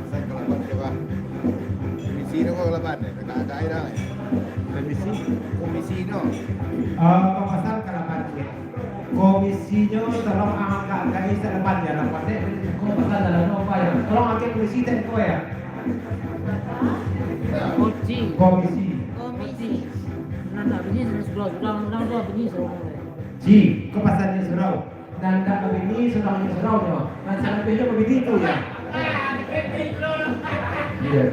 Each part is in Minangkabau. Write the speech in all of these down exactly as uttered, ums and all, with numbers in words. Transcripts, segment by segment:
Pasan ka lapan, coba. Komisi tu ka lapan, eh. Agak-agak ai dah, eh. Komisi? Komisi tu. Ah, pasan ka lapan, eh. Komisinyo tolong angkek, angkek isi lapan, ya, lapan, eh. Ko pasan dalam apa, ya? Tolong angkek komisi tak ko, ya? Komisi. Komisi. Komisi. Nan nak bunyi, nan surau, surau, surau, surau, bunyi, surau. Ji, ko pasan di surau. Nan indak babini, surang inyo surau nyo. Nan salabiahnyo babini tu, ya. Iya.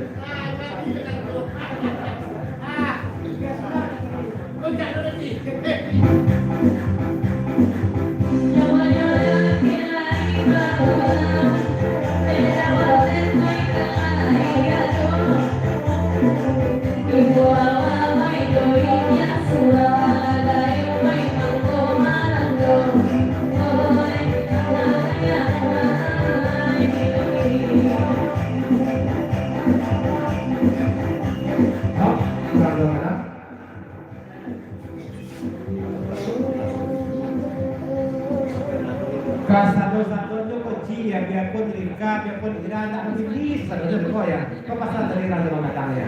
Kasado-sadonyo ko, Ji, ya, biapun lingka, biapun ira, ndak mambini sadonyo ko, ya. Ko pasan dari Rajo Logadang, ya.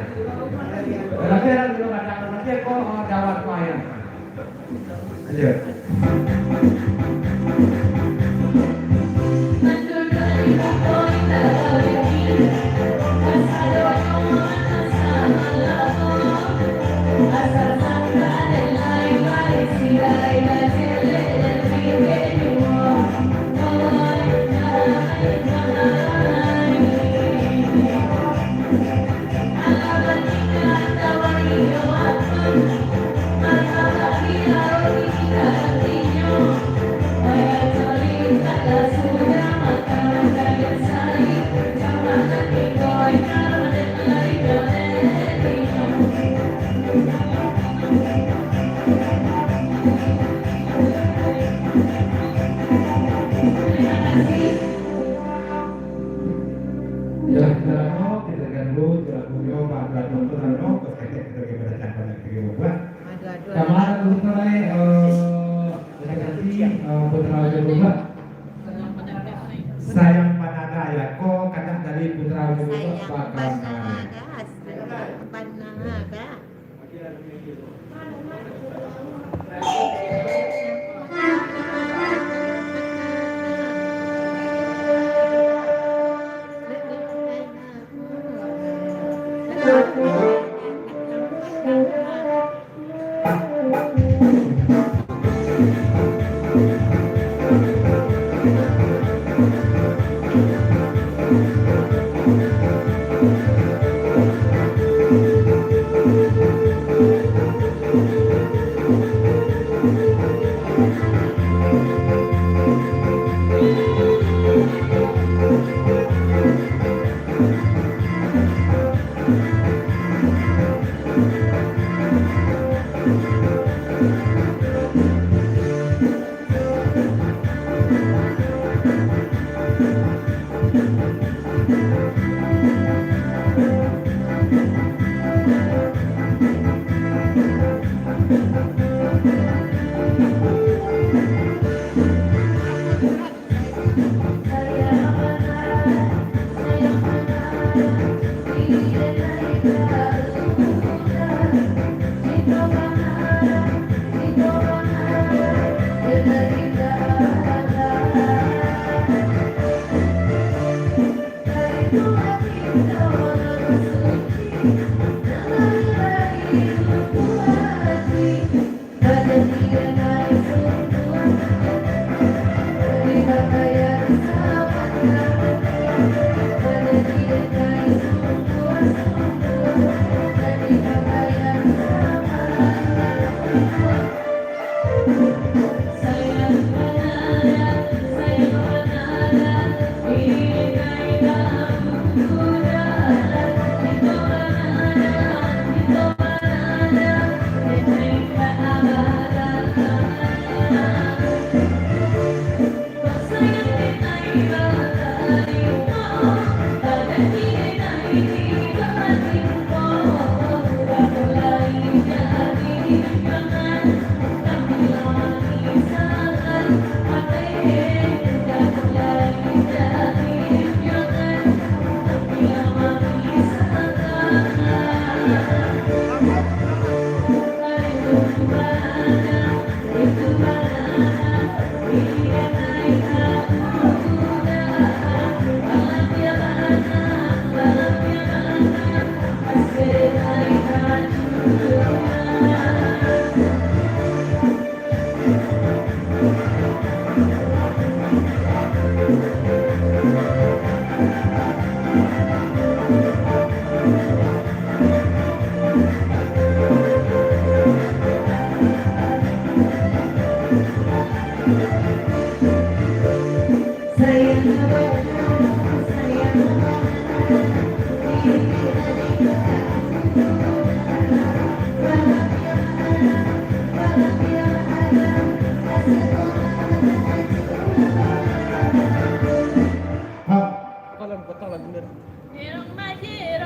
Berarti Rajo Logadang, berarti ko, oh, dawat ko, ya. Lanjut. Yo, kita lamo, kita ganggu, kita punyo, Pak Radon tu lamo, terus kita, kita bagi pada cak banyak kita buat. Kamar untuk mulai, eh, terima kasih, eh, Putra Jombang. Sayang Panada, ya, ko kanak dari Putra Jombang. Sayang bakal Panada, sayang Panada.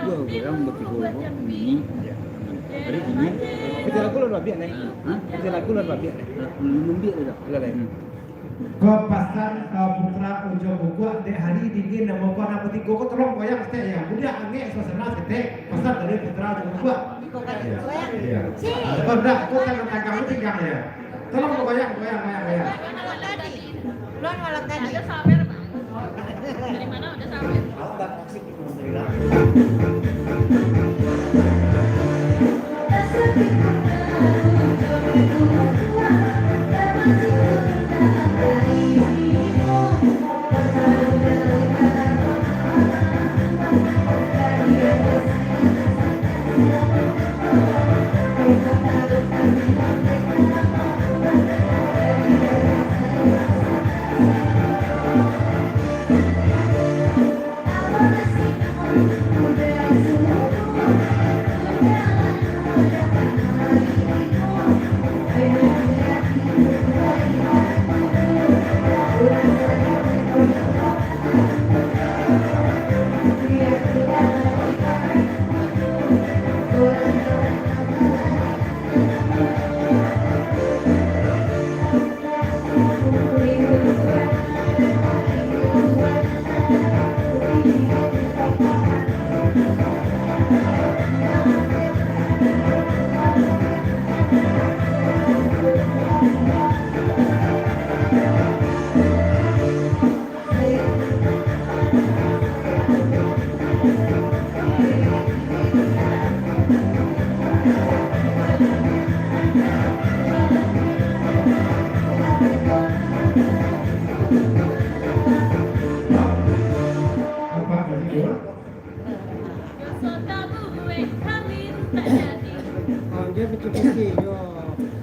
Dua urang batigo ko. Hmm. Jadi gini. Kita lagu lah babiak, Neh. Hah? Kita lagu lah babiak, Neh. Lah, belum biak dah. Lah, Neh. Hmm. Ko pasan, eh, Putra Ujo Bukuak, dek hari dingin, namo ko anak batigo ko, tolong goyang saketek, ya. Buliah angek suasana saketek, pasan dari Putra Ujo Bukuak. Ya. Ya. Ko ndak, ko tangan-tangan tinggang, ya. Tolong goyang, goyang, goyang, goyang. Ulun malam tadi. Ada sawer, Bang. Dari mana ada sawer? Apak batigo? Oh, dia pecah-pecah jo,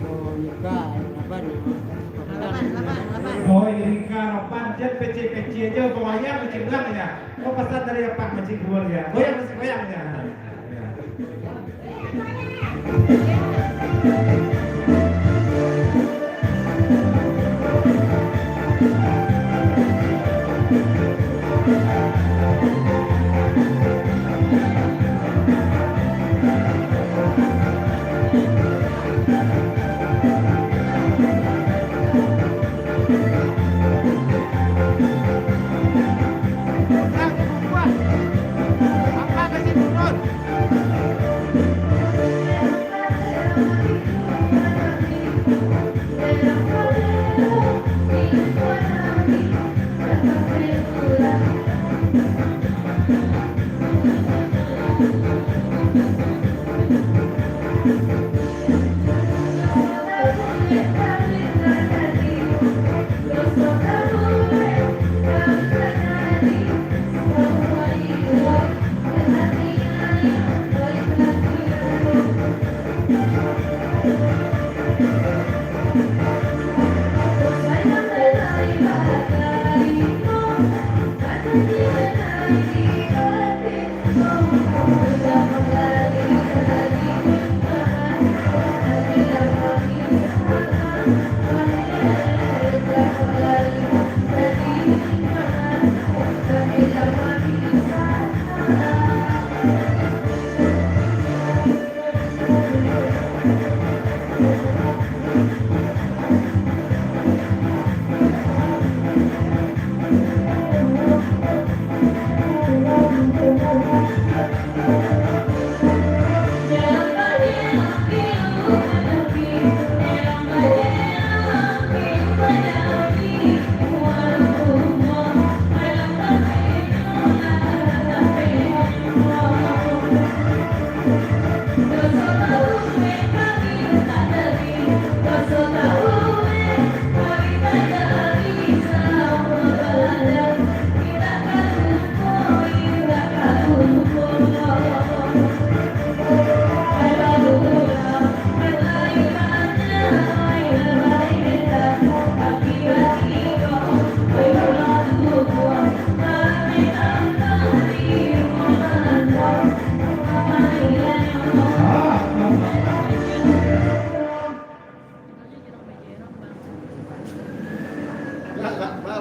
oh, nikah, apa ni? Oh, nikah, apa? Dia pecah-pecah jo, babayar macam urang, ya. Oh, pasan dari apak mancik buah, ya. Goyang, masih goyang, ya. Ya.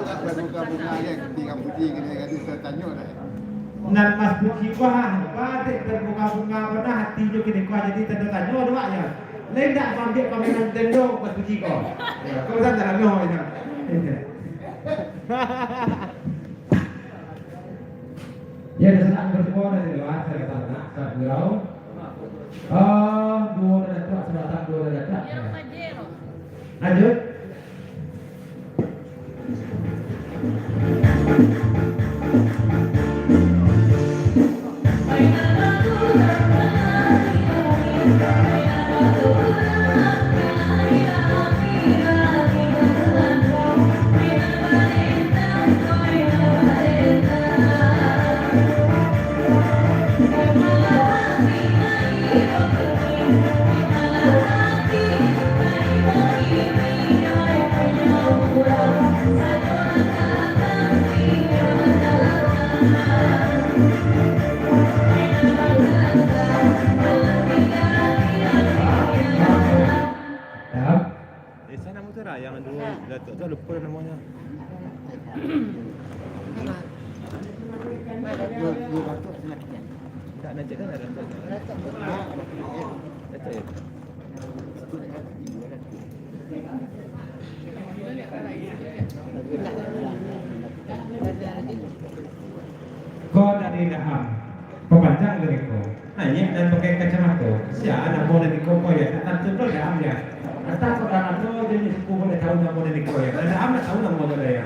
Bunga-bunga, ya, tinggal puji kini, jadi saya tanya dah. Nan Mas Puji, wah, batik berbunga-bunga, mana hati jo kini, wah, jadi tanda tanya, doa, ya. Lain tak ambil pamainan tendo, Mas Puji, ko. Ya, kau dah dalam, no, ya. Ya. Ya, dah sangat bersyukur dari luar, saya kata nak, saya gurau. Ah, dua dah datang, sudah datang, dua dah datang. Ya, Pak Jero. Lanjut. Desa namo tu lah, yang dua Datuk tu, lupa namonyo. Tak, Datuk kan ada Datuk. Datuk ya? Ko dari Daam, papancang dari ko. Naiak nan pakai kacamato. Sia namo dari ko, ko ya, tak tantu lo Daam ya. Antah ko Daam atau jadi suku boleh tahu namo dari ko ya. Daam nak tahu namo dari ya.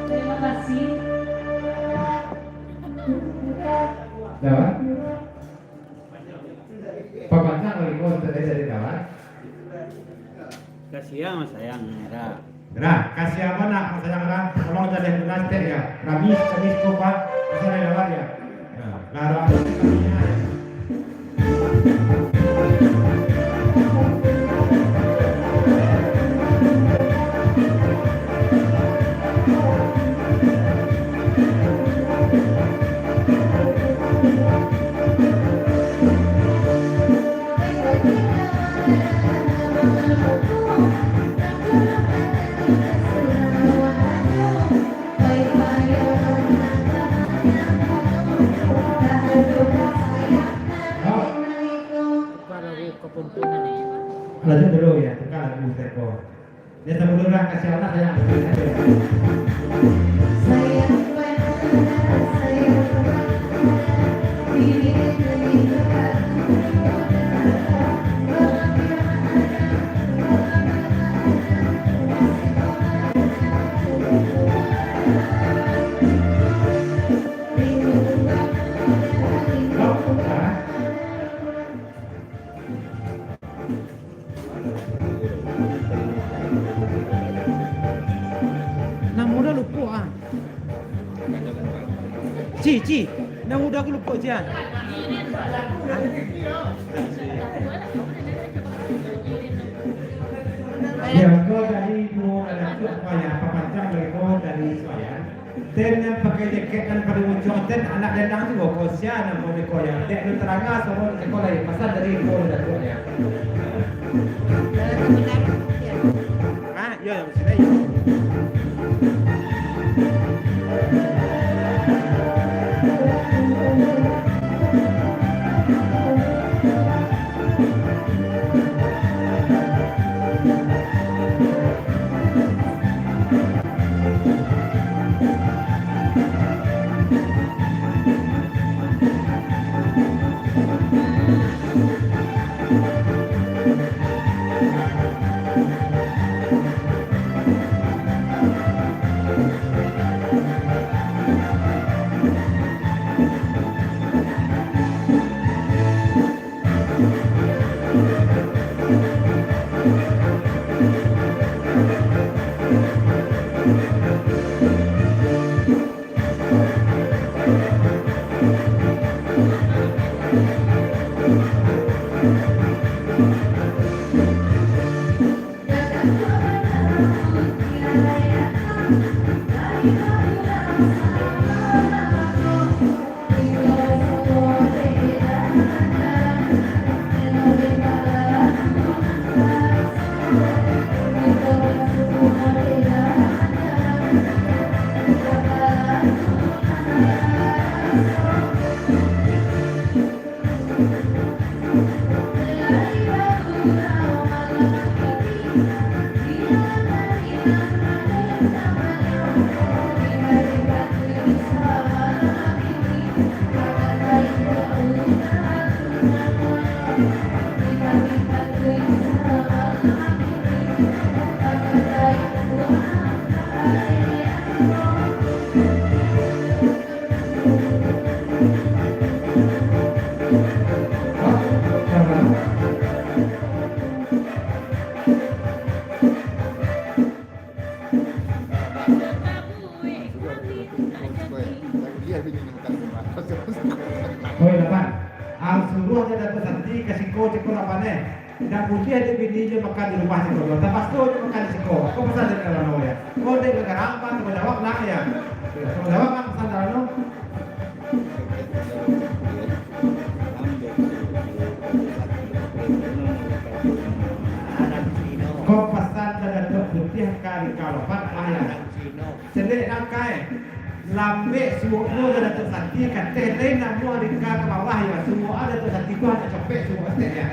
Terima kasih. Dah. Papancang lagi ko, tadi dari kawan. Kasihan Mas Sayang, Ra. Ra, kasihan bana Mas Sayang, Ra. Tolong jaleh lunas, Tek, ya. Ramis, Kamis, Kopa, Mas Sayang, ya. Ya, Ra, Ra. Lanjut dulu ya, tukar lagu Teko. Dia tak boleh lah, kasih Allah sayang. Ci, Ci, nan mudo ko lupo, Ci, ah. Ya, ko dari duo anak tu, apa ya, papancang dari ko dari Suayan. Ten nan pakai jaket nan pado muncong ten, anak dandang tu, ko sia namo dek ko ya. Dek lu taranga samo dek ko lai, pasan dari duo anak tu ya. Ah, iyo, yang sini. Oi, lapan. Ang suruah jo Datuak Santi ka siko, siko lapan, eh. Indak buliah dek bini jo makan di rumah siko, tapaso jo makan di siko. Apo pasan dari Rano, ya? Ko dek nagara apo, tangguang jawab nak, ya? Ya, tangguang jawab nak pasan dari Rano. Ko pasan dari Datuak Putiah ka Rika Lopan, ah, ya. Selek nangkai. Lambek suok nyo dari Datuak Santi, kateh lain namuah Rika ka bawah, ya. Suok Datuak Santi tu hanyo copek suok saketek, ya.